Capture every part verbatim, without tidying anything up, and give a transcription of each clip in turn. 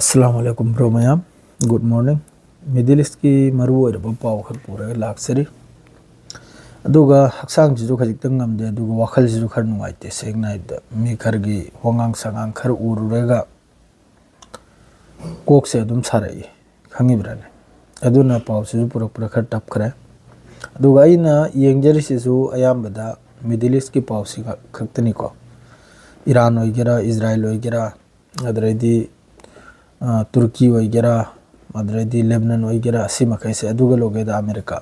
ꯑꯁꯂꯥꯃꯨ ꯑꯂꯥꯏꯀꯨꯝ bro ꯃꯌꯥꯝ, good morning. Middle ꯏꯁꯀꯤ ꯃꯔꯨ ꯑꯣꯏꯔꯕ ꯄꯥꯎ ꯈꯔ ꯄꯨꯔꯒ ꯂꯥꯛꯆꯔꯤ꯫ ꯑꯗꯨꯒ ꯍꯛꯆꯥꯡꯁꯤꯁꯨ ꯈꯖꯤꯛꯇꯪ ꯉꯝꯗꯦ, ꯑꯗꯨꯒ ꯋꯥꯈꯜꯁꯤꯁꯨ ꯈꯔ ꯅꯨꯡꯉꯥꯏꯇꯦ꯫ ꯁꯦꯡꯅ ꯍꯥꯏꯕꯗ, ꯃꯤ ꯈꯔꯒꯤ ꯋꯥꯉꯥꯡ ꯁꯉꯥꯡ ꯈꯔ ꯎꯔꯨꯔꯒ ꯀꯣꯛꯁꯦ ꯑꯗꯨꯝ ꯁꯥꯔꯛꯏ, ꯈꯪꯉꯤꯕ꯭ꯔꯥꯅꯦ? ꯑꯗꯨꯅ ꯄꯥꯎꯁꯤꯁꯨ ꯄꯨꯔꯛꯄꯗ ꯈꯔ ꯇꯞꯈ꯭ꯔꯦ꯫ ꯑꯗꯨꯒ ꯑꯩꯅ ꯌꯦꯡꯖꯔꯤꯁꯤꯁꯨ ꯑꯌꯥꯝꯕꯗ ꯃꯤꯗꯜ ꯏꯁꯀꯤ ꯄꯥꯎꯁꯤ ꯈꯛ-, ꯈꯛꯇꯅꯤꯀꯣ꯫ ꯏꯔꯥꯟ ꯑꯣꯏꯒꯦꯔꯥ, ꯏꯖꯔꯥꯏꯜ ꯑꯣꯏꯒꯦꯔꯥ, ꯑꯗꯨꯗꯩꯗꯤ, ꯑ, ꯇꯨꯔꯀꯤ ꯑꯣꯏꯒꯦꯔꯥ, ꯑꯗꯨꯗꯩꯗꯤ ꯂꯦꯕꯅꯟ ꯑꯣꯏꯒꯦꯔꯥ, ꯑꯁꯤ ꯃꯈꯩꯁꯦ, ꯑꯗꯨꯒ ꯂꯣꯒꯦꯗ ꯑꯃꯦꯔꯤꯀꯥ,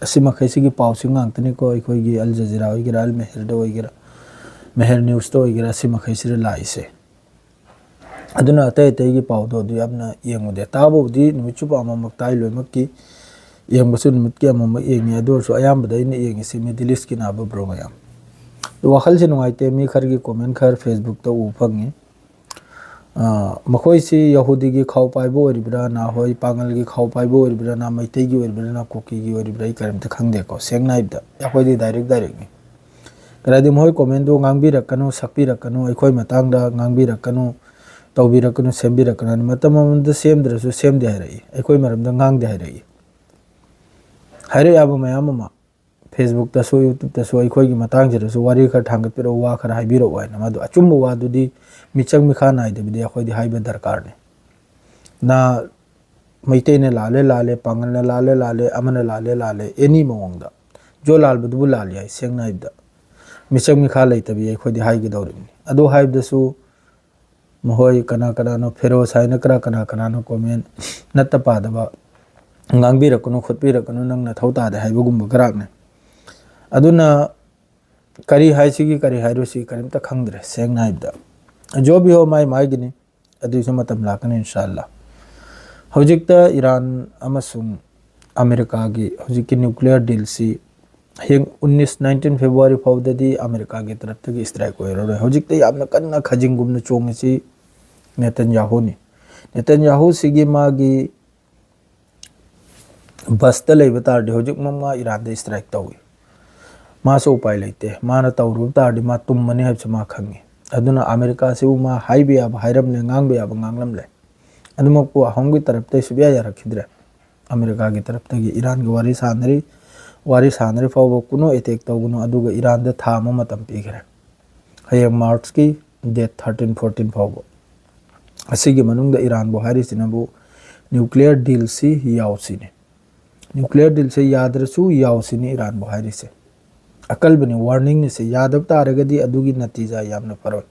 ꯑꯁꯤ ꯃꯈꯩꯁꯤꯒꯤ ꯄꯥꯎꯁꯤ ꯉꯥꯛꯇꯅꯤꯀꯣ ꯑꯩꯈꯣꯏꯒꯤ ꯑꯜ ꯖꯖꯤꯔꯥ ꯑꯣꯏꯒꯦꯔꯥ, ꯑꯜ ꯃꯦꯍꯔꯗ ꯑꯣꯏꯒꯦꯔꯥ, ꯃꯦꯍꯔ ꯅ꯭ꯌꯨꯁꯇ ꯑꯣꯏꯒꯦꯔꯥ, ꯑꯁꯤ ꯃꯈꯩꯁꯤꯗ ꯂꯥꯛꯏꯁꯦ꯫ ꯑꯗꯨꯅ ꯑꯇꯩ ꯑꯇꯩꯒꯤ ꯄꯥꯎꯗꯣ ꯑꯗꯨ ꯌꯥꯝꯅ ꯌꯦꯡꯉꯨꯗꯦ꯫ ꯇꯥꯕꯕꯨꯗꯤ ꯅꯨꯃꯤꯠ ꯆꯨꯞꯄ ꯑꯃꯃꯨꯛ ꯇꯥꯏ ꯂꯣꯏꯅꯃꯛꯀꯤ, ꯌꯦꯡꯕꯁꯨ ꯅꯨꯃꯤꯠꯀꯤ ꯑꯃꯃꯨꯛ ꯌꯦꯡꯉꯤ꯫ ꯑꯗꯨ ꯑꯣꯏꯔꯁꯨ ꯑꯌꯥꯝꯕꯗ ꯑꯩꯅ ꯌꯦꯡꯉꯤꯁꯤ ꯃꯤꯗꯜ ꯏꯁꯀꯤꯅ ꯍꯥꯏꯕ ꯕ꯭ꯔꯣ ꯃꯌꯥꯝ꯫ ꯑꯗꯨ ꯋꯥꯈꯜꯁꯦ ꯅꯨꯡꯉꯥꯏꯇꯦ, ꯃꯤ ꯈꯔꯒꯤ ꯀꯣꯃꯦꯟ ꯈꯔ ꯐꯦꯁꯕꯨꯛꯇ ꯎꯕ ꯐꯪꯉꯤ꯫ ꯑ, ꯃꯈꯣꯏꯁꯤ ꯌꯍꯨꯗꯤꯒꯤ ꯈꯥꯎ ꯄꯥꯏꯕ ꯑꯣꯏꯔꯤꯕ꯭ꯔꯥ, ꯅꯍꯣꯏ ꯄꯥꯉꯜꯒꯤ ꯈꯥꯎ ꯄꯥꯏꯕ ꯑꯣꯏꯔꯤꯕ꯭ꯔꯥ, ꯅ ꯃꯩꯇꯩꯒꯤ ꯑꯣꯏꯔꯤꯕ꯭ꯔꯥ, ꯅ ꯀꯨꯀꯤꯒꯤ ꯑꯣꯏꯔꯤꯕ꯭ꯔꯥ, ꯑꯩ ꯀꯔꯤꯝꯇ ꯈꯪꯗꯦꯀꯣ꯫ ꯁꯦꯡꯅ ꯍꯥꯏꯕꯗ ꯑꯩꯈꯣꯏꯗꯤ ꯗꯥꯏꯔꯦꯛ ꯗꯥꯏꯔꯦꯛꯅꯤ꯫ ꯀꯔꯤꯗꯤ ꯃꯈꯣꯏ ꯀꯣꯃꯦꯟꯗꯨ ꯉꯥꯡꯕꯤꯔꯛꯀꯅꯨ, ꯁꯛꯄꯤꯔꯛꯀꯅꯨ, ꯑꯩꯈꯣꯏ ꯃꯇꯥꯡꯗ ꯉꯥꯡꯕꯤꯔꯛꯀꯅꯨ, ꯇꯧꯕꯤꯔꯛꯀꯅꯨ, ꯁꯦꯝꯕꯤꯔꯛꯀꯅꯨ ꯍꯥꯏꯅ ꯃꯇꯝ ꯑꯃꯗ ꯁꯦꯝꯗ꯭ꯔꯁꯨ ꯁꯦꯝꯗꯦ ꯍꯥꯏꯔꯛꯏ, ꯑꯩꯈꯣꯏ ꯃꯔꯝꯗ ꯉꯥꯡꯗꯦ ꯍꯥꯏꯔꯛꯏ꯫ ꯍꯥꯏꯔꯛ ꯌꯥꯕ ꯃꯌꯥꯝ ꯑꯃ ꯐꯦꯁꯕꯨꯛꯇꯁꯨ, ꯌꯨꯇ꯭ꯌꯨꯕꯇꯁꯨ ꯑꯩꯈꯣꯏꯒꯤ ꯃꯇꯥꯡꯁꯤꯗꯁꯨ ꯋꯥꯔꯤ ꯈꯔ ꯊꯥꯡꯒꯠꯄꯤꯔꯛꯎ, ꯋꯥ ꯈꯔ ꯍꯥꯏꯕꯤꯔꯛꯎ ꯍꯥꯏꯅ꯫ ꯃꯗꯨ ꯑꯆꯨꯝꯕ ꯋꯥꯗꯨꯗꯤ ꯃꯤꯆꯪ ꯃꯤꯈꯥ ꯅꯥꯏꯗꯕꯤꯗ ꯑꯩꯈꯣꯏꯗꯤ ꯍꯥꯏꯕ ꯗꯔꯀꯥꯔꯅꯤ꯫ ꯅ ꯃꯩꯇꯩꯅ ꯂꯥꯜꯂꯦ ꯂꯥꯜꯂꯦ, ꯄꯥꯡꯒꯜꯅ ꯂꯥꯜꯂꯦ ꯂꯥꯜꯂꯦ, ꯑꯃꯅ ꯂꯥꯜꯂꯦ ꯂꯥꯜꯂꯦ, ꯑꯦꯅꯤ ꯃꯑꯣꯡꯗ꯫ ꯖꯣ ꯂꯥꯜꯕꯗꯨꯕꯨ ꯂꯥꯜꯂꯤ ꯍꯥꯏ, ꯁꯦꯡꯅ ꯍꯥꯏꯕꯗ꯫ ꯃꯤꯆꯪ ꯃꯤꯈꯥ ꯂꯩꯇꯕꯤ ꯑꯩꯈꯣꯏꯗꯤ ꯍꯥꯏꯒꯗꯧꯔꯤꯕꯅꯤ꯫ ꯑꯗꯨ ꯍꯥꯏꯕꯗꯁꯨ ꯃꯈꯣꯏ ꯀꯅꯥ ꯀꯅꯥꯅꯣ, ꯐꯦꯔꯣꯁ ꯍꯥꯏꯅ ꯀꯅꯥ ꯀꯅꯥ ꯀꯅꯥꯅꯣ ꯀꯣꯃꯦꯟ ꯅꯠꯇ ꯄꯥꯗꯕ, ꯉꯥꯡꯕꯤꯔꯛꯀꯅꯨ ꯈꯣꯠꯄꯤꯔꯛꯀꯅꯨ, ꯅꯪ ꯅꯊꯧ ꯇꯥꯗꯦ ꯍꯥꯏꯕꯒꯨꯝꯕ ꯈꯔꯅꯦ꯫ ꯑꯗꯨꯅ ꯀꯔꯤ ꯍꯥꯏꯁꯤꯒꯦ, ꯀꯔꯤ ꯍꯥꯏꯔꯨꯁꯤ, ꯀꯔꯤꯝꯇ ꯈꯪꯗ꯭ꯔꯦ, ꯁꯦꯡꯅ ꯍꯥꯏꯕꯗ꯫ ꯖꯣꯕꯤ ꯍꯣ ꯃꯥꯏ ꯃꯥꯏꯒꯤꯅꯤ, ꯑꯗꯨꯒꯤꯁꯨ ꯃꯇꯝ ꯂꯥꯛꯀꯅꯤ, ꯏꯟꯁꯥ ꯑꯜꯂꯥ꯫ ꯍꯧꯖꯤꯛꯇ ꯏꯔꯥꯟ ꯑꯃꯁꯨꯡ ꯑꯃꯦꯔꯤꯀꯥꯒꯤ ꯍꯧꯖꯤꯛꯀꯤ ꯅ꯭ꯌꯨꯀ꯭ꯂꯤꯌꯔ ꯗꯤꯜꯁꯤ ꯍꯌꯦꯡ ꯎꯟꯅꯤꯁ, ꯅꯥꯏꯟꯇꯤꯟ ꯐꯦꯕ꯭ꯔꯨꯋꯥꯔꯤ ꯐꯥꯎꯗꯗꯤ ꯑꯃꯦꯔꯤꯀꯥꯒꯤ ꯇꯔꯞꯇꯒꯤ ꯏꯁꯇ꯭ꯔꯥꯏꯛ ꯑꯣꯏꯔꯔꯣꯏ꯫ ꯍꯧꯖꯤꯛꯇ ꯌꯥꯝꯅ ꯀꯟꯅ ꯈꯖꯤꯡꯒꯨꯝꯅ ꯆꯣꯡꯉꯤꯁꯤ ꯅꯦꯇꯟꯌꯥꯍꯨꯅꯤ꯫ ꯅꯦꯇꯟꯌꯥꯍꯨꯁꯤꯒꯤ ꯃꯥꯒꯤ ꯕꯁꯇ ꯂꯩꯕ ꯇꯥꯔꯗꯤ ꯍꯧꯖꯤꯛꯃꯛ ꯃꯥ ꯏꯔꯥꯟꯗ ꯏꯁꯇ꯭ꯔꯥꯏꯛ ꯇꯧꯏ꯫ ꯃꯥꯁꯨ ꯎꯄꯥꯏ ꯂꯩꯇꯦ꯫ ꯃꯥꯅ ꯇꯧꯔꯨꯕ ꯇꯥꯔꯗꯤ ꯃꯥ ꯇꯨꯝꯃꯅꯤ ꯍꯥꯏꯕꯁꯤ ꯃꯥ ꯈꯪꯉꯤ꯫ ꯑꯗꯨꯅ ꯑꯃꯦꯔꯤꯀꯥꯁꯤꯕꯨ ꯃꯥ ꯍꯥꯏꯕ ꯌꯥꯕ ꯍꯥꯏꯔꯝꯂꯦ, ꯉꯥꯡꯕ ꯌꯥꯕ ꯉꯥꯡꯂꯝꯂꯦ꯫ ꯑꯗꯨꯃꯛꯄꯨ ꯑꯍꯣꯝꯒꯤ ꯇꯔꯞꯇꯩ ꯁꯨꯛꯌꯥ ꯌꯥꯔꯛꯈꯤꯗ꯭ꯔꯦ꯫ ꯑꯃꯦꯔꯤꯀꯥꯒꯤ ꯇꯔꯞꯇꯒꯤ ꯏꯔꯥꯟꯒ ꯋꯥꯔꯤ ꯁꯥꯟꯅꯔꯤ, ꯋꯥꯔꯤ ꯁꯥꯟꯅꯔꯤ ꯐꯥꯎꯕ ꯀꯨꯅꯣ ꯑꯦꯇꯦꯛ ꯇꯧꯒꯅꯨ, ꯑꯗꯨꯒ ꯏꯔꯥꯟꯗ ꯊꯥ ꯑꯃ ꯃꯇꯝ ꯄꯤꯈ꯭ꯔꯦ꯫ ꯍꯌꯦꯡ ꯃꯥꯔꯆꯀꯤ ꯗꯦꯠ ꯊꯥꯔꯇꯤꯟ ꯐꯣꯔꯇꯤꯟ ꯐꯥꯎꯕ꯫ ꯑꯁꯤꯒꯤ ꯃꯅꯨꯡꯗ ꯏꯔꯥꯟꯕꯨ ꯍꯥꯏꯔꯤꯁꯤꯅꯕꯨ ꯅ꯭ꯌꯨꯀ꯭ꯂꯤꯌꯔ ꯗꯤꯜꯁꯤ ꯌꯥꯎꯁꯤꯅꯤ꯫ ꯅ꯭ꯌꯨꯀ꯭ꯂꯤꯌꯔ ꯗꯤꯜꯁꯦ ꯌꯥꯗ꯭ꯔꯁꯨ ꯌꯥꯎꯁꯤꯅꯤ ꯏꯔꯥꯟꯕꯨ ꯍꯥꯏꯔꯤꯁꯦ꯫ ꯑꯀꯜꯕꯅꯤ, ꯋꯥꯔꯅꯤꯡꯅꯤꯁꯦ꯫ ꯌꯥꯗꯕ ꯇꯥꯔꯒꯗꯤ ꯑꯗꯨꯒꯤ ꯅꯇꯤꯖꯥ ꯌꯥꯝꯅ ꯐꯔꯣꯏ꯫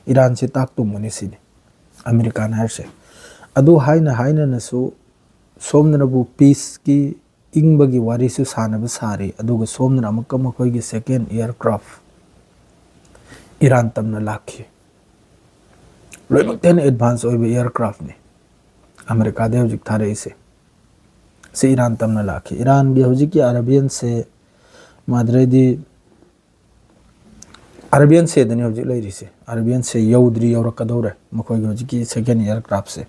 ꯏꯔꯥꯟꯁꯦ ꯇꯥꯛ ꯇꯨꯝꯒꯅꯤ ꯁꯤꯅꯤ ꯑꯃꯦꯔꯤꯀꯥꯅ ꯍꯥꯏꯔꯤꯁꯦ꯫ ꯑꯗꯨ ꯍꯥꯏꯅ ꯍꯥꯏꯅꯅꯁꯨ ꯁꯣꯝꯗꯅꯕꯨ ꯄꯤꯁꯀꯤ, ꯏꯪꯕꯒꯤ ꯋꯥꯔꯤꯁꯨ ꯁꯥꯟꯅꯕ ꯁꯥꯔꯤ, ꯑꯗꯨꯒ ꯁꯣꯝꯗꯅ ꯑꯃꯨꯛꯀ ꯃꯈꯣꯏꯒꯤ ꯁꯦꯀꯦꯟ ꯑꯦꯌꯔꯀ꯭ꯔꯥꯐ ꯏꯔꯥꯟ ꯇꯝꯅ ꯂꯥꯛꯈꯤ꯫ ꯂꯣꯏꯅꯃꯛꯇ ꯍꯦꯟꯅ ꯑꯦꯗꯚꯥꯟꯁ ꯑꯣꯏꯕ ꯑꯦꯌꯔꯀ꯭ꯔꯥꯐꯅꯤ ꯑꯃꯦꯔꯤꯀꯥꯗꯩ ꯍꯧꯖꯤꯛ ꯊꯥꯔꯛꯏꯁꯦ꯫ ꯁꯤ ꯏꯔꯥꯟ ꯇꯝꯅ ꯂꯥꯛꯈꯤ꯫ ꯏꯔꯥꯟꯒꯤ ꯍꯧꯖꯤꯛꯀꯤ ꯑꯔꯥꯕꯤꯌꯟꯁꯦ, ꯃꯥꯗ꯭ꯔꯦꯗꯤ ꯑꯔꯥꯕꯤꯌꯟ ꯁꯦꯗꯅꯤ ꯍꯧꯖꯤꯛ ꯂꯩꯔꯤꯁꯦ꯫ ꯑꯔꯥꯕꯤꯌꯟ ꯁꯦ ꯌꯧꯗ꯭ꯔꯤ, ꯌꯧꯔꯛꯀꯗꯧꯔꯦ ꯃꯈꯣꯏꯒꯤ ꯍꯧꯖꯤꯛꯀꯤ ꯁꯦꯀꯦꯟ ꯑꯦꯌꯔꯀ꯭ꯔꯥꯐꯁꯦ꯫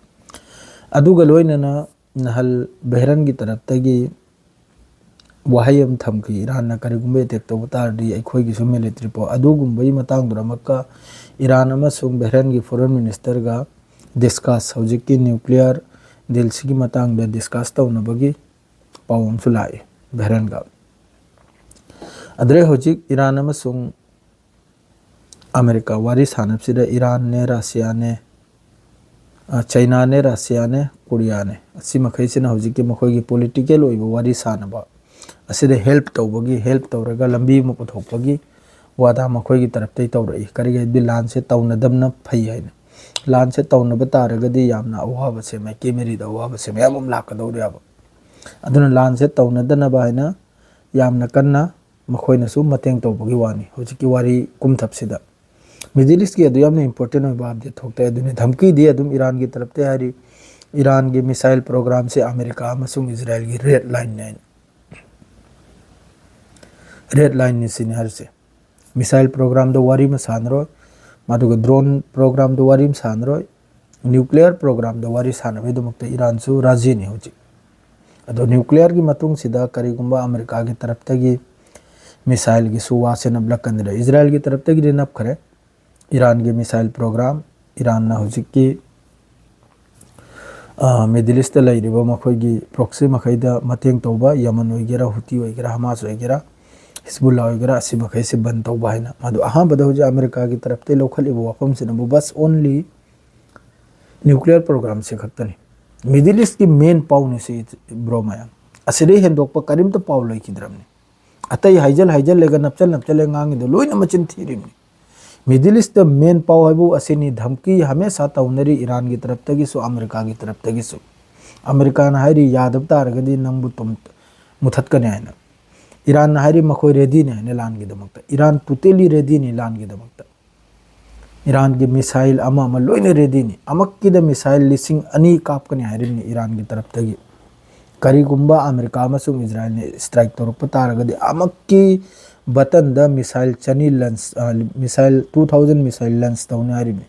ꯑꯗꯨꯒ ꯂꯣꯏꯅꯅ ꯅꯍꯜ ꯕꯦꯍꯔꯟꯒꯤ ꯇꯔꯞꯇꯒꯤ ꯋꯥꯍꯩ ꯑꯃ ꯊꯝꯈꯤ, ꯏꯔꯥꯟꯅ ꯀꯔꯤꯒꯨꯝꯕ ꯑꯦꯇꯦꯛ ꯇꯧꯕ ꯇꯥꯔꯗꯤ ꯑꯩꯈꯣꯏꯒꯤꯁꯨ ꯃꯤꯂꯤꯇꯔꯤ ꯄꯣ-, ꯑꯗꯨꯒꯨꯝꯕꯒꯤ ꯃꯇꯥꯡꯗꯨꯗ ꯑꯃꯨꯛꯀ ꯏꯔꯥꯟ ꯑꯃꯁꯨꯡ ꯕꯦꯍꯔꯟꯒꯤ ꯐꯣꯔꯦꯟ ꯃꯤꯅꯤꯁꯇꯔꯒ ꯗꯤꯁꯀꯁ, ꯍꯧꯖꯤꯛꯀꯤ ꯅ꯭ꯌꯨꯀ꯭ꯂꯤꯌꯔ ꯗꯤꯜꯁꯤꯒꯤ ꯃꯇꯥꯡꯗ ꯗꯤꯁꯀꯁ ꯇꯧꯅꯕꯒꯤ ꯄꯥꯎ ꯑꯃꯁꯨ ꯂꯥꯛꯏ ꯕꯦꯍꯔꯟꯒ꯫ ꯑꯗꯨꯗꯩ ꯍꯧꯖꯤꯛ ꯏꯔꯥꯟ ꯑꯃꯁꯨꯡ ꯑꯃꯦꯔꯤꯀꯥ ꯋꯥꯔꯤ ꯁꯥꯟꯅꯕꯁꯤꯗ ꯏꯔꯥꯟꯅꯦ, ꯔꯁꯤꯌꯥꯅꯦ, ꯑ, ꯆꯩꯅꯥꯅꯦ, ꯔꯁꯤꯌꯥꯅꯦ, ꯀꯣꯔꯤꯌꯥꯅꯦ, ꯑꯁꯤ ꯃꯈꯩꯁꯤꯅ ꯍꯧꯖꯤꯛꯀꯤ ꯃꯈꯣꯏꯒꯤ ꯄꯣꯂꯤꯇꯤꯀꯦꯜ ꯑꯣꯏꯕ ꯋꯥꯔꯤ ꯁꯥꯟꯅꯕ ꯑꯁꯤꯗ ꯍꯦꯜꯞ ꯇꯧꯕꯒꯤ, ꯍꯦꯜꯞ ꯇꯧꯔꯒ ꯂꯝꯕꯤ ꯑꯃ ꯄꯨꯊꯣꯛꯄꯒꯤ ꯋꯥꯗꯥ ꯃꯈꯣꯏꯒꯤ ꯇꯔꯞꯇꯩ ꯇꯧꯔꯛꯏ꯫ ꯀꯔꯤꯒꯤ ꯍꯥꯏꯗꯤ ꯂꯥꯟꯁꯦ ꯇꯧꯅꯗꯕꯅ ꯐꯩ ꯍꯥꯏꯅ꯫ ꯂꯥꯟꯁꯦ ꯇꯧꯅꯕ ꯇꯥꯔꯒꯗꯤ ꯌꯥꯝꯅ ꯑꯋꯥꯕꯁꯦ, ꯃꯥꯏꯀꯩ ꯃꯔꯤꯗ ꯑꯋꯥꯕꯁꯦ ꯃꯌꯥꯝ ꯑꯃ ꯂꯥꯛꯀꯗꯧꯔꯦꯕ꯫ ꯑꯗꯨꯅ ꯂꯥꯟꯁꯦ ꯇꯧꯅꯗꯅꯕ ꯍꯥꯏꯅ ꯌꯥꯝꯅ ꯀꯟꯅ ꯃꯈꯣꯏꯅꯁꯨ ꯃꯇꯦꯡ ꯇꯧꯕꯒꯤ ꯋꯥꯅꯤ ꯍꯧꯖꯤꯛꯀꯤ ꯋꯥꯔꯤ ꯀꯨꯝꯊꯞꯁꯤꯗ꯫ ꯃꯤꯗꯜ ꯏꯁꯀꯤ ꯑꯗꯨ ꯌꯥꯝꯅ ꯏꯝꯄꯣꯔꯇꯦꯟ ꯑꯣꯏꯕ ꯑꯞꯗꯦꯠ ꯊꯣꯛꯇꯦ꯫ ꯑꯗꯨꯅꯤ ꯙꯝꯀꯤꯗꯤ ꯑꯗꯨꯝ ꯏꯔꯥꯟꯒꯤ ꯇꯔꯞꯇ ꯍꯥꯏꯔꯤ, ꯏꯔꯥꯟꯒꯤ ꯃꯤꯁꯥꯏꯜ ꯄ꯭ꯔꯣꯒ꯭ꯔꯥꯝꯁꯦ ꯑꯃꯦꯔꯤꯀꯥ ꯑꯃꯁꯨꯡ ꯏꯖꯔꯥꯏꯜꯒꯤ ꯔꯦꯗ ꯂꯥꯏꯟꯅꯤ ꯍꯥꯏꯅ꯫ ꯔꯦꯗ ꯂꯥꯏꯟꯅꯤ ꯁꯤꯅꯤ ꯍꯥꯏꯔꯤꯁꯦ꯫ ꯃꯤꯁꯥꯏꯜ ꯄ꯭ꯔꯣꯒ꯭ꯔꯥꯝꯗ ꯋꯥꯔꯤ ꯑꯃ ꯁꯥꯟꯅꯔꯣꯏ, ꯑꯗꯨꯒ ꯗ꯭ꯔꯣꯟ ꯄ꯭ꯔꯣꯒ꯭ꯔꯥꯝꯗ ꯋꯥꯔꯤ ꯑꯃ ꯁꯥꯟꯅꯔꯣꯏ, ꯅ꯭ꯌꯨꯀ꯭ꯂꯤꯌꯔ ꯄ꯭ꯔꯣꯒ꯭ꯔꯥꯝꯗ ꯋꯥꯔꯤ ꯁꯥꯟꯅꯕꯒꯤꯗꯃꯛꯇ ꯏꯔꯥꯟꯁꯨ ꯔꯥꯖꯤꯅꯤ ꯍꯧꯖꯤꯛ꯫ ꯑꯗꯣ ꯅ꯭ꯌꯨꯀ꯭ꯂꯤꯌꯔꯒꯤ ꯃꯇꯨꯡꯁꯤꯗ ꯀꯔꯤꯒꯨꯝꯕ ꯑꯃꯦꯔꯤꯀꯥꯒꯤ ꯇꯔꯞꯇꯒꯤ ꯃꯤꯁꯥꯏꯜꯒꯤꯁꯨ ꯋꯥꯁꯦ ꯅꯞꯂꯛꯀꯅꯤꯗ꯫ ꯏꯖꯔꯥꯏꯜꯒꯤ ꯇꯔꯞꯇꯒꯤꯗꯤ ꯅꯞꯈ꯭ꯔꯦ꯫ ꯏꯔꯥꯟꯒꯤ ꯃꯤꯁꯥꯏꯜ ꯄ꯭ꯔꯣꯒ꯭ꯔꯥꯝ, ꯏꯔꯥꯟꯅ ꯍꯧꯖꯤꯛꯀꯤ ꯑ, Middle East ꯇ ꯂꯩꯔꯤꯕ ꯃꯈꯣꯏꯒꯤ proxy ꯃꯈꯩꯗ ꯃꯇꯦꯡ ꯇꯧꯕ, ꯌꯃꯟ ꯑꯣꯏꯒꯦꯔꯥ, ꯍꯨꯇꯤ ꯑꯣꯏꯒꯦꯔꯥ, ꯍꯃꯥꯁ ꯑꯣꯏꯒꯦꯔꯥ, ꯍꯤꯖꯕꯨꯜꯂꯥ ꯑꯣꯏꯒꯦꯔꯥ, ꯑꯁꯤ ꯃꯈꯩꯁꯤ ꯕꯟ ꯇꯧꯕ ꯍꯥꯏꯅ꯫ ꯃꯗꯨ ꯑꯍꯥꯟꯕꯗ ꯍꯧꯖꯤꯛ ꯑꯃꯦꯔꯤꯀꯥꯒꯤ ꯇꯔꯞꯇꯒꯤ ꯂꯧꯈꯠꯂꯤꯕ ꯋꯥꯐꯝꯁꯤꯅꯕꯨ ꯕꯁ only nuclear program ꯁꯤ ꯈꯛꯇꯅꯤ꯫ Middle East ꯀꯤ main ꯄꯥꯎꯅꯤ ꯁꯤ, bro ꯃꯌꯥꯝ꯫ ꯑꯁꯤꯗꯩ ꯍꯦꯟꯗꯣꯛꯄ ꯀꯔꯤꯝꯇ ꯄꯥꯎ ꯂꯩꯈꯤꯗ꯭ꯔꯕꯅꯤ꯫ ꯑꯇꯩ ꯍꯥꯏꯖꯜ ꯍꯥꯏꯖꯜꯂꯒ ꯅꯞꯆꯜ ꯅꯞꯆꯜꯂꯒ ꯉꯥꯡꯉꯤꯗꯣ ꯂꯣꯏꯅ ꯃꯆꯤꯟ ꯊꯤꯔꯤꯕꯅꯤ꯫ Middle East ꯇ main ꯄꯥꯎ ꯍꯥꯏꯕꯨ ꯑꯁꯤꯅꯤ, ꯙꯝꯀꯤ ꯍꯃꯦꯁꯥ ꯇꯧꯅꯔꯤ ꯏꯔꯥꯟꯒꯤ ꯇꯔꯞꯇꯒꯤꯁꯨ, ꯑꯃꯦꯔꯤꯀꯥꯒꯤ ꯇꯔꯞꯇꯒꯤꯁꯨ꯫ ꯑꯃꯦꯔꯤꯀꯥꯅ ꯍꯥꯏꯔꯤ, "ꯌꯥꯗꯕ ꯇꯥꯔꯒꯗꯤ ꯅꯪꯕꯨ ꯇꯨꯝ-, ꯃꯨꯊꯠꯀꯅꯤ" ꯍꯥꯏꯅ꯫ ꯏꯔꯥꯟꯅ ꯍꯥꯏꯔꯤ, "ꯃꯈꯣꯏ ready ꯅꯤ" ꯍꯥꯏꯅ ꯂꯥꯟꯒꯤꯗꯃꯛꯇ꯫ ꯏꯔꯥꯟ totally ready ꯅꯤ ꯂꯥꯟꯒꯤꯗꯃꯛꯇ꯫ ꯏꯔꯥꯟꯒꯤ missile ꯑꯃ ꯑꯃ ꯂꯣꯏꯅ ready ꯅꯤ꯫ ꯑꯃꯛꯀꯤꯗ missile ꯂꯤꯁꯤꯡ ꯑꯅꯤ ꯀꯥꯞꯀꯅꯤ ꯍꯥꯏꯔꯤꯕꯅꯤ ꯏꯔꯥꯟꯒꯤ ꯇꯔꯞꯇꯒꯤ꯫ ꯀꯔꯤꯒꯨꯝꯕ ꯑꯃꯦꯔꯤꯀꯥ ꯑꯃꯁꯨꯡ ꯏꯖꯔꯥꯏꯜꯅ strike ꯇꯧꯔꯛꯄ ꯇꯥꯔꯒꯗꯤ, ꯑꯃꯛꯀꯤ button ꯗ missile ꯆꯅꯤ launch, ꯑ, missile two thousand missile launch ꯇꯧꯅꯤ ꯍꯥꯏꯔꯤꯕꯅꯤ꯫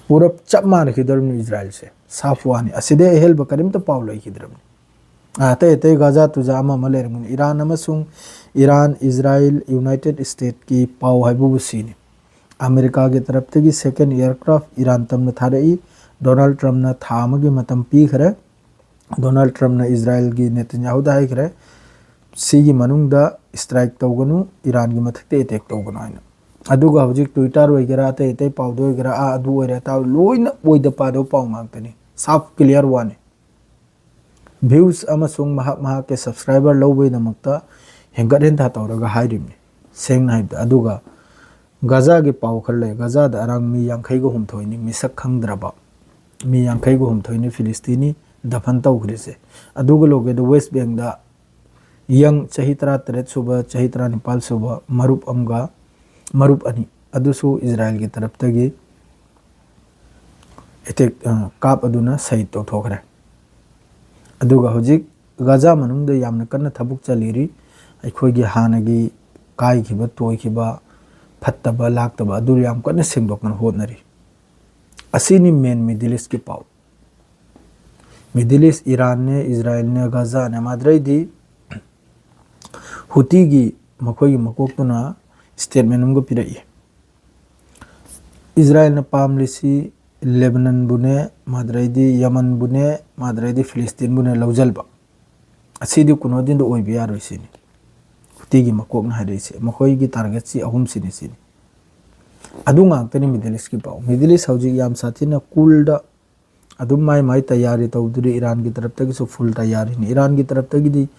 ꯄꯨꯔꯞ ꯆꯞ ꯃꯥꯟꯅꯈꯤꯗꯧꯔꯤꯕꯅꯤ ꯏꯖꯔꯥꯏꯜꯁꯦ꯫ ꯁꯥꯐ ꯋꯥꯅꯤ꯫ ꯑꯁꯤꯗꯩ ꯑꯍꯦꯜꯕ ꯀꯔꯤꯝꯇ ꯄꯥꯎ ꯂꯩꯈꯤꯗ꯭ꯔꯕꯅꯤ꯫ ꯑ, ꯑꯇꯩ ꯑꯇꯩ ꯒꯥꯖꯥ ꯇꯨꯖꯥ ꯑꯃ ꯑꯃ ꯂꯩꯔꯝꯒꯅꯤ꯫ ꯏꯔꯥꯟ ꯑꯃꯁꯨꯡ ꯏꯔꯥꯟ, ꯏꯖꯔꯥꯏꯜ, United States ꯀꯤ ꯄꯥꯎ ꯍꯥꯏꯕꯕꯨ ꯁꯤꯅꯤ꯫ ꯑꯃꯦꯔꯤꯀꯥꯒꯤ ꯇꯔꯞꯇꯒꯤ second aircraft ꯏꯔꯥꯟ ꯇꯝꯅ ꯊꯥꯔꯛꯏ꯫ ꯗꯣꯅꯥꯜꯗ ꯇ꯭ꯔꯝꯞꯅ ꯊꯥ ꯑꯃꯒꯤ ꯃꯇꯝ ꯄꯤꯈ꯭ꯔꯦ꯫ ꯗꯣꯅꯥꯜꯗ ꯇ꯭ꯔꯝꯞꯅ ꯏꯖꯔꯥꯏꯜꯒꯤ ꯅꯦꯇꯟꯌꯥꯍꯨꯗ ꯍꯥꯏꯈ꯭ꯔꯦ, "ꯁꯤꯒꯤ ꯃꯅꯨꯡꯗ strike ꯇꯧꯒꯅꯨ, ꯏꯔꯥꯟꯒꯤ ꯃꯊꯛꯇ attack ꯇꯧꯒꯅꯨ" ꯍꯥꯏꯅ꯫ ꯑꯗꯨꯒ ꯍꯧꯖꯤꯛ Twitter ꯑꯣꯏꯒꯦꯔꯥ, ꯑꯇꯩ ꯑꯇꯩ ꯄꯥꯎꯗ ꯑꯣꯏꯒꯦꯔꯥ, ꯑꯥ, ꯑꯗꯨ ꯑꯣꯏꯔꯦ, ꯑꯗꯥ ꯑꯣꯏꯔꯦ, ꯂꯣꯏꯅ ꯑꯣꯏꯗ ꯄꯥꯗꯕ ꯄꯥꯎ ꯉꯥꯛꯇꯅꯤ꯫ ꯁꯥꯐ clear ꯋꯥꯅꯤ꯫ Views ꯑꯃꯁꯨꯡ ꯃꯍꯥꯛ ꯃꯍꯥꯛꯀꯤ subscriber ꯂꯧꯕꯒꯤꯗꯃꯛꯇ ꯍꯦꯟꯒꯠ ꯍꯦꯟꯊ ꯇꯧꯔꯒ ꯍꯥꯏꯔꯤꯕꯅꯤ, ꯁꯦꯡꯅ ꯍꯥꯏꯕꯗ꯫ ꯑꯗꯨꯒ ꯒꯥꯖꯥꯒꯤ ꯄꯥꯎ ꯈꯔ ꯂꯩ꯫ ꯒꯥꯖꯥꯗ ꯑꯔꯥꯡ ꯃꯤ ꯌꯥꯡꯈꯩꯒ ꯍꯨꯝꯗꯣꯏꯅꯤ ꯃꯤꯁꯛ ꯈꯪꯗ꯭ꯔꯕ, ꯃꯤ ꯌꯥꯡꯈꯩꯒ ꯍꯨꯝꯗꯣꯏꯅꯤ ꯐꯤꯂꯤꯁꯇꯤꯅꯤ ꯗꯐꯟ ꯇꯧꯈ꯭ꯔꯤꯁꯦ꯫ ꯑꯗꯨꯒ ꯂꯣꯏꯒꯦꯗ West Bank ꯇ young ꯆꯍꯤ ꯇꯔꯥꯇꯔꯦꯠ ꯁꯨꯕ, ꯆꯍꯤ ꯇꯔꯥꯅꯤꯄꯥꯜ ꯁꯨꯕ ꯃꯔꯨꯞ ꯑꯃꯒ ꯃꯔꯨꯞ ꯑꯅꯤ ꯑꯗꯨꯁꯨ ꯏꯖꯔꯥꯏꯜꯒꯤ ꯇꯔꯞꯇꯒꯤ attack, ꯑ, ꯀꯥꯞ ꯑꯗꯨꯅ ꯁꯍꯤꯗ ꯇꯧꯊꯣꯛꯈ꯭ꯔꯦ꯫ ꯑꯗꯨꯒ ꯍꯧꯖꯤꯛ ꯒꯥꯖꯥ ꯃꯅꯨꯡꯗ ꯌꯥꯝꯅ ꯀꯟꯅ ꯊꯕꯛ ꯆꯠꯂꯤꯔꯤ꯫ ꯑꯩꯈꯣꯏꯒꯤ ꯍꯥꯟꯅꯒꯤ ꯀꯥꯏꯈꯤꯕ, ꯇꯣꯏꯈꯤꯕ, ꯐꯠꯇꯕ, ꯂꯥꯛꯇꯕ ꯑꯗꯨ ꯌꯥꯝ ꯀꯟꯅ ꯁꯦꯡꯗꯣꯛꯅ ꯍꯣꯠꯅꯔꯤ꯫ ꯑꯁꯤꯅꯤ main Middle East ꯀꯤ ꯄꯥꯎ꯫ Middle East, ꯏꯔꯥꯟꯅꯦ, ꯏꯖꯔꯥꯏꯜꯅꯦ, ꯒꯥꯖꯥꯅꯦ, ꯃꯗꯨꯗꯩꯗꯤ ꯍꯨꯇꯤꯒꯤ ꯃꯈꯣꯏꯒꯤ ꯃꯀꯣꯛꯇꯨꯅ statement ꯑꯃꯒ ꯄꯤꯔꯛꯏ꯫ ꯏꯖꯔꯥꯏꯜꯅ ꯄꯥꯝꯂꯤꯁꯤ ꯂꯦꯕꯅꯟꯕꯨꯅꯦ, ꯃꯥꯗ꯭ꯔꯩꯗꯤ ꯌꯃꯟꯕꯨꯅꯦ, ꯃꯥꯗ꯭ꯔꯩꯗꯤ ꯐꯤꯂꯤꯁꯇꯤꯟꯕꯨꯅꯦ ꯂꯧꯁꯤꯟꯕ꯫ ꯑꯁꯤꯗꯤ ꯀꯨꯅꯣꯗꯤꯟꯗ ꯑꯣꯏꯕ ꯌꯥꯔꯣꯏ ꯁꯤꯅꯤ ꯍꯨꯇꯤꯒꯤ ꯃꯀꯣꯛꯅ ꯍꯥꯏꯔꯛꯏꯁꯦ꯫ ꯃꯈꯣꯏꯒꯤ ꯇꯥꯔꯒꯦꯠꯁꯤ ꯑꯍꯨꯝꯁꯤꯅꯤ ꯁꯤꯅꯤ꯫ ꯑꯗꯨ ꯉꯥꯛꯇꯅꯤ ꯃꯤꯗꯜ ꯏꯁꯀꯤ ꯄꯥꯎ꯫ ꯃꯤꯗꯜ ꯏꯁ ꯍꯧꯖꯤꯛ ꯌꯥꯝ ꯁꯥꯊꯤꯅ ꯀꯨꯜꯗ ꯑꯗꯨꯝ ꯃꯥꯏ ꯃꯥꯏ ꯇꯌꯥꯔꯤ ꯇꯧꯗꯣꯔꯤ꯫ ꯏꯔꯥꯟꯒꯤ ꯇꯔꯞꯇꯒꯤꯁꯨ ꯐꯨꯜ ꯇꯌꯥꯔꯤꯅꯤ꯫ ꯏꯔꯥꯟꯒꯤ ꯇꯔꯞꯇꯒꯤꯗꯤ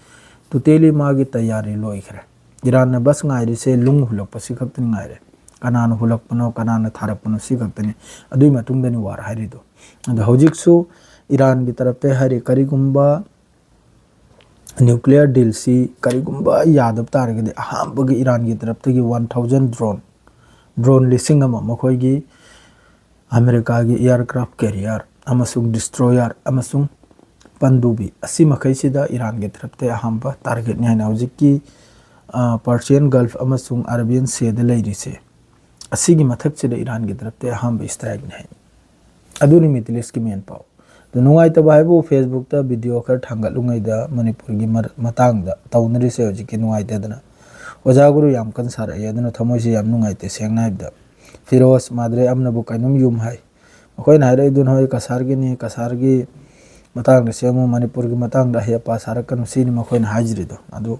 ꯇꯣꯇꯦꯂꯤ ꯃꯥꯒꯤ ꯇꯌꯥꯔꯤ ꯂꯣꯏꯈ꯭ꯔꯦ꯫ ꯏꯔꯥꯟꯅ ꯕꯁ ꯉꯥꯏꯔꯤꯁꯦ ꯂꯨꯡ ꯍꯨꯜꯂꯛꯄꯁꯤ ꯈꯛꯇꯅꯤ ꯉꯥꯏꯔꯦ꯫ ꯀꯅꯥꯅ ꯍꯨꯜꯂꯛꯄꯅꯣ, ꯀꯅꯥꯅ ꯊꯥꯔꯛꯄꯅꯣ, ꯁꯤ ꯈꯛꯇꯅꯤ꯫ ꯑꯗꯨꯏ ꯃꯇꯨꯡꯗꯅꯤ ꯋꯥꯔ ꯍꯥꯏꯔꯤꯗꯣ꯫ ꯑꯗꯣ ꯍꯧꯖꯤꯛꯁꯨ ꯏꯔꯥꯟꯒꯤ ꯇꯔꯞꯇ ꯍꯥꯏꯔꯤ, ꯀꯔꯤꯒꯨꯝꯕ ꯅ꯭ꯌꯨꯀ꯭ꯂꯤꯌꯔ ꯗꯤꯜꯁꯤ ꯀꯔꯤꯒꯨꯝꯕ ꯌꯥꯗꯕ ꯇꯥꯔꯒꯗꯤ ꯑꯍꯥꯟꯕꯒꯤ ꯏꯔꯥꯟꯒꯤ ꯇꯔꯞꯇꯒꯤ ꯋꯥꯟ ꯊꯥꯎꯖꯟ ꯗ꯭ꯔꯣꯟ, ꯗ꯭ꯔꯣꯟ ꯂꯤꯁꯤꯡ ꯑꯃ ꯃꯈꯣꯏꯒꯤ ꯑꯃꯦꯔꯤꯀꯥꯒꯤ ꯑꯦꯌꯥꯔꯀ꯭ꯔꯥꯐ ꯀꯦꯔꯤꯌꯔ ꯑꯃꯁꯨꯡ ꯗꯤꯁꯇ꯭ꯔꯣꯌꯔ ꯑꯃꯁꯨꯡ ꯄꯟꯗꯨꯕꯤ ꯑꯁꯤ ꯃꯈꯩꯁꯤꯗ ꯏꯔꯥꯟꯒꯤ ꯇꯔꯞꯇ ꯑꯍꯥꯟꯕ ꯇꯥꯔꯒꯦꯠꯅꯤ ꯍꯥꯏꯅ ꯍꯧꯖꯤꯛꯀꯤ, ꯑ, ꯄꯥꯔꯁꯤꯌꯟ ꯒꯜꯐ ꯑꯃꯁꯨꯡ ꯑꯔꯥꯕꯤꯌꯟ ꯁꯤꯗ ꯂꯩꯔꯤꯁꯦ, ꯑꯁꯤꯒꯤ ꯃꯊꯛꯁꯤꯗ ꯏꯔꯥꯟꯒꯤ ꯇꯔꯞꯇ ꯑꯍꯥꯟꯕ ꯏꯁꯇ꯭ꯔꯥꯏꯛꯅꯤ ꯍꯥꯏ꯫ ꯑꯗꯨꯅꯤ ꯃꯤꯗꯜ ꯏꯁꯀꯤ ꯃꯦꯟ ꯄꯥꯎ꯫ ꯑꯗꯨ ꯅꯨꯡꯉꯥꯏꯇꯕ ꯍꯥꯏꯕꯨ ꯐꯦꯁꯕꯨꯛꯇ ꯚꯤꯗꯤꯑꯣ ꯈꯔ ꯊꯥꯡꯒꯠꯂꯨꯉꯩꯗ ꯃꯅꯤꯄꯨꯔꯒꯤ ꯃꯔ-, ꯃꯇꯥꯡꯗ ꯇꯧꯅꯔꯤꯁꯦ ꯍꯧꯖꯤꯛꯀꯤ ꯅꯨꯡꯉꯥꯏꯇꯗꯅ꯫ ꯑꯣꯖꯥ ꯒꯨꯔꯨ ꯌꯥꯝ ꯀꯟꯅ ꯁꯥꯔꯛꯑꯦ, ꯑꯗꯨꯅ ꯊꯃꯣꯏꯁꯦ ꯌꯥꯝ ꯅꯨꯡꯉꯥꯏꯇꯦ ꯁꯦꯡꯅ ꯍꯥꯏꯕꯗ꯫ ꯐꯤꯔꯣꯖ ꯃꯥꯗ꯭ꯔꯦ ꯑꯃꯅꯕꯨ ꯀꯩꯅꯣꯝ ꯌꯨꯝ ꯍꯥꯏ꯫ ꯃꯈꯣꯏꯅ ꯍꯥꯏꯔꯛꯏꯗꯨꯅ ꯍꯣꯏ ꯀꯁꯥꯔꯒꯤꯅꯤ, ꯀꯁꯥꯔꯒꯤ ꯃꯇꯥꯡꯗ ꯁꯦꯝꯃꯨ, ꯃꯅꯤꯄꯨꯔꯒꯤ ꯃꯇꯥꯡꯗ ꯑꯍꯩ ꯑꯄꯥ ꯁꯥꯔꯛꯀꯅꯨ, ꯁꯤꯅꯤ ꯃꯈꯣꯏꯅ ꯍꯥꯏꯖꯔꯤꯗꯣ꯫ ꯑꯗꯨ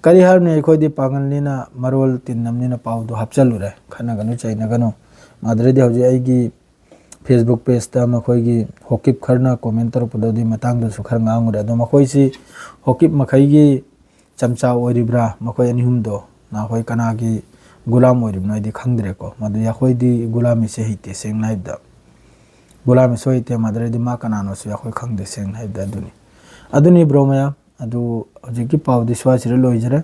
ꯀꯔꯤ ꯍꯥꯏꯔꯨꯅꯤ, ꯑꯩꯈꯣꯏꯗꯤ ꯄꯥꯡꯒꯜꯅꯤꯅ ꯃꯔꯣꯜ ꯇꯤꯟꯅꯕꯅꯤꯅ ꯄꯥꯎꯗꯣ ꯍꯥꯞꯆꯜꯂꯨꯔꯦ꯫ ꯈꯠꯅꯒꯅꯨ ꯆꯩꯅꯒꯅꯨ꯫ ꯃꯥꯗ꯭ꯔꯦꯗꯤ ꯍꯧꯖꯤꯛ ꯑꯩꯒꯤ ꯐꯦꯁꯕꯨꯛ ꯄꯦꯖꯇ ꯃꯈꯣꯏꯒꯤ ꯍꯣꯀꯤꯞ ꯈꯔꯅ ꯀꯣꯃꯦꯟ ꯇꯧꯔꯛꯄꯗꯣ ꯑꯗꯨꯒꯤ ꯃꯇꯥꯡꯗꯁꯨ ꯈꯔ ꯉꯥꯡꯉꯨꯔꯦ꯫ ꯑꯗꯣ ꯃꯈꯣꯏꯁꯤ ꯍꯣꯀꯤꯞ ꯃꯈꯩꯒꯤ ꯆꯝꯆꯥ ꯑꯣꯏꯔꯤꯕ꯭ꯔꯥ? ꯃꯈꯣꯏ ꯑꯅꯤ ꯑꯍꯨꯝꯗꯣ ꯅꯈꯣꯏ ꯀꯅꯥꯒꯤ ꯒꯨꯂꯥꯝ ꯑꯣꯏꯔꯤꯕꯅꯣ ꯑꯩꯗꯤ ꯈꯪꯗ꯭ꯔꯦꯀꯣ꯫ ꯃꯗꯨ ꯑꯩꯈꯣꯏꯗꯤ ꯒꯨꯂꯥꯃꯤꯁꯦ ꯍꯩꯇꯦ ꯁꯦꯡꯅ ꯍꯥꯏꯕꯗ꯫ ꯒꯨꯂꯥꯃꯤꯁꯨ ꯍꯩꯇꯦ, ꯃꯥꯗ꯭ꯔꯦꯗꯤ ꯃꯥ ꯀꯅꯥꯅꯣꯁꯨ ꯑꯩꯈꯣꯏ ꯈꯪꯗꯦ ꯁꯦꯡꯅ ꯍꯥꯏꯕꯗ꯫ ꯑꯗꯨꯅꯤ, ꯑꯗꯨꯅꯤ ꯕ꯭ꯔꯣ ꯃꯌꯥꯝ꯫ ꯑꯗꯨ ꯍꯧꯖꯤꯛꯀꯤ ꯄꯥꯎꯗꯤ ꯁ꯭ꯋꯥꯏꯁꯤꯗ ꯂꯣꯏꯖꯔꯦ꯫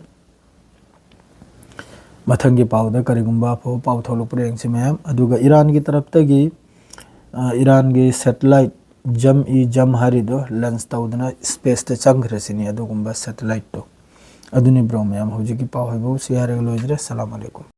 ꯃꯊꯪꯒꯤ ꯄꯥꯎꯗ ꯀꯔꯤꯒꯨꯝꯕ ꯑꯐꯕ ꯄꯥꯎ ꯊꯣꯛꯂꯛꯄ꯭ꯔꯥ ꯌꯦꯡꯁꯤ ꯃꯌꯥꯝ꯫ ꯑꯗꯨꯒ ꯏꯔꯥꯟꯒꯤ ꯇꯔꯞꯇꯒꯤ, ꯑ, ꯏꯔꯥꯟꯒꯤ ꯁꯦꯇꯦꯂꯥꯏꯠ ꯖꯝ ꯏ ꯖꯝ ꯍꯥꯏꯔꯤꯗꯣ ꯂꯟꯁ ꯇꯧꯗꯅ ꯁ꯭ꯄꯦꯁꯇ ꯆꯪꯈ꯭ꯔꯦ ꯁꯤꯅꯤ, ꯑꯗꯨꯒꯨꯝꯕ ꯁꯦꯇꯦꯂꯥꯏꯠꯇꯣ꯫ ꯑꯗꯨꯅꯤ ꯕ꯭ꯔꯣ ꯃꯌꯥꯝ, ꯍꯧꯖꯤꯛꯀꯤ ꯄꯥꯎ ꯍꯥꯏꯕꯨ ꯁꯤ ꯍꯥꯏꯔꯒ ꯂꯣꯏꯖꯔꯦ꯫ ꯁꯂꯥꯝ ꯑꯂꯩꯀꯨꯝ꯫